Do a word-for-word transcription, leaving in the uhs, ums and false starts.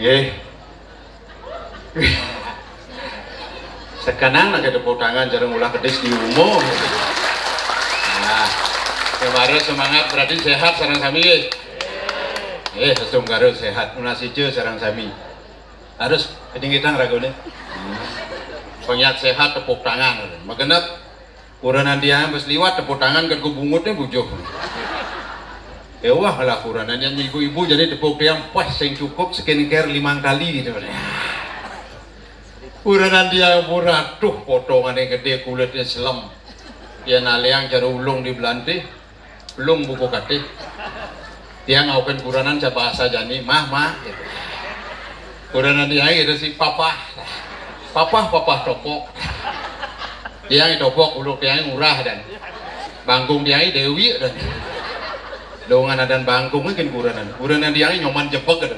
Nggih. Sekenang lagi tepuk tangan jarang ulah kedis di umum. Nah, kemarin semangat berarti sehat sareng sami. Eh, sesungguhnya sehat, mulah sija sareng sami. Harus ketinggitan ragone. Pengiat sehat tepuk tangan. Magenep. Kurenan tiang pas liwat tepuk tangan kan ku bungut nih bujuh. Ya wah lah kurenan yang ibu-ibu jadi tepuk tiang pas sing cukup skincare limang kali gitu. Kurenan tiang murah tuh potongannya gede kulitnya selem. Dia naliang cara ulung di belante, belum buku katih. Tiang ngaukan kurenan saya bahasa jani, mah mah gitu. Kurenan tiang gitu si papa, papa papa topok. Tiang topok uluk tiang murah dan bangkung tiang dewi dan dongan dan bangkung kan kurenan. Kurenan tiang nyoman jebek gitu.